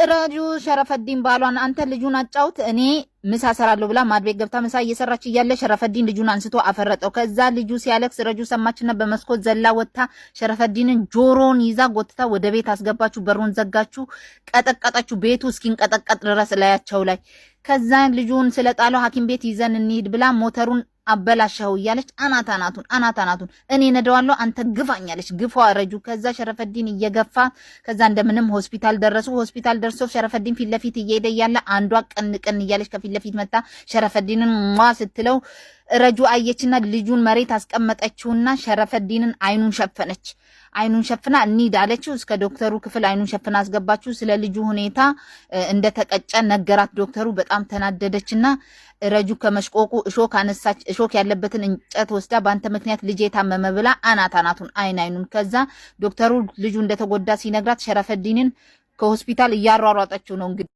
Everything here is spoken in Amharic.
ረጁ ሸረፈዲን ባሏን አንተ ልጁን አጫውት እኔ ምሳ ሰራለሁ ብላ ማድቤት ገብታ ምሳ እየሰራች እያለ ሸረፈዲን ልጁን አንስቶ አፈረጠው። ከዛ ልጁ ሲያለቅስ ረጁ ሰማችና በመስኮት ዘላ ወጥታ ሸረፈዲንን ጆሮን ይዛ ጎትታ ወደ ቤት አስገባችሁ። በሩን ዘጋችሁ፣ ቀጠቀጠችሁ፣ ቤቱ እስኪንቀጠቀጥ ድረስ ላያቸው ላይ። ከዛ ልጁን ስለጣለው ሐኪም ቤት ይዘን እንሂድ ብላ ሞተሩን አበላሸኸው እያለች አናት አናቱን አናት አናቱን እኔ ነደዋለሁ አንተ ግፋኝ አለች። ግፏ ረጁ። ከዛ ሸረፈዲን እየገፋ ከዛ እንደምንም ሆስፒታል ደረሱ። ሆስፒታል ደርሶ ሸረፈዲን ፊት ለፊት እየሄደ እያለ አንዷ ቅን ቅን እያለች ከፊት ለፊት መታ ሸረፈዲንን ሟ ስትለው ረጁ አየችና ልጁን መሬት አስቀመጠችውና ሸረፈዲንን አይኑን ሸፈነች። አይኑን ሸፍና እንሂድ አለችው። እስከ ዶክተሩ ክፍል አይኑን ሸፍና አስገባችው። ስለ ልጁ ሁኔታ እንደተቀጨ ነገራት ዶክተሩ። በጣም ተናደደችና ረጁ ከመሽቆቁ እሾክ አነሳች። እሾክ ያለበትን እንጨት ወስዳ በአንተ ምክንያት ልጄ የታመመ ብላ አናት አናቱን አይን አይኑን። ከዛ ዶክተሩ ልጁ እንደተጎዳ ሲነግራት ሸረፈዲንን ከሆስፒታል እያሯሯጠችው ነው እንግዲህ።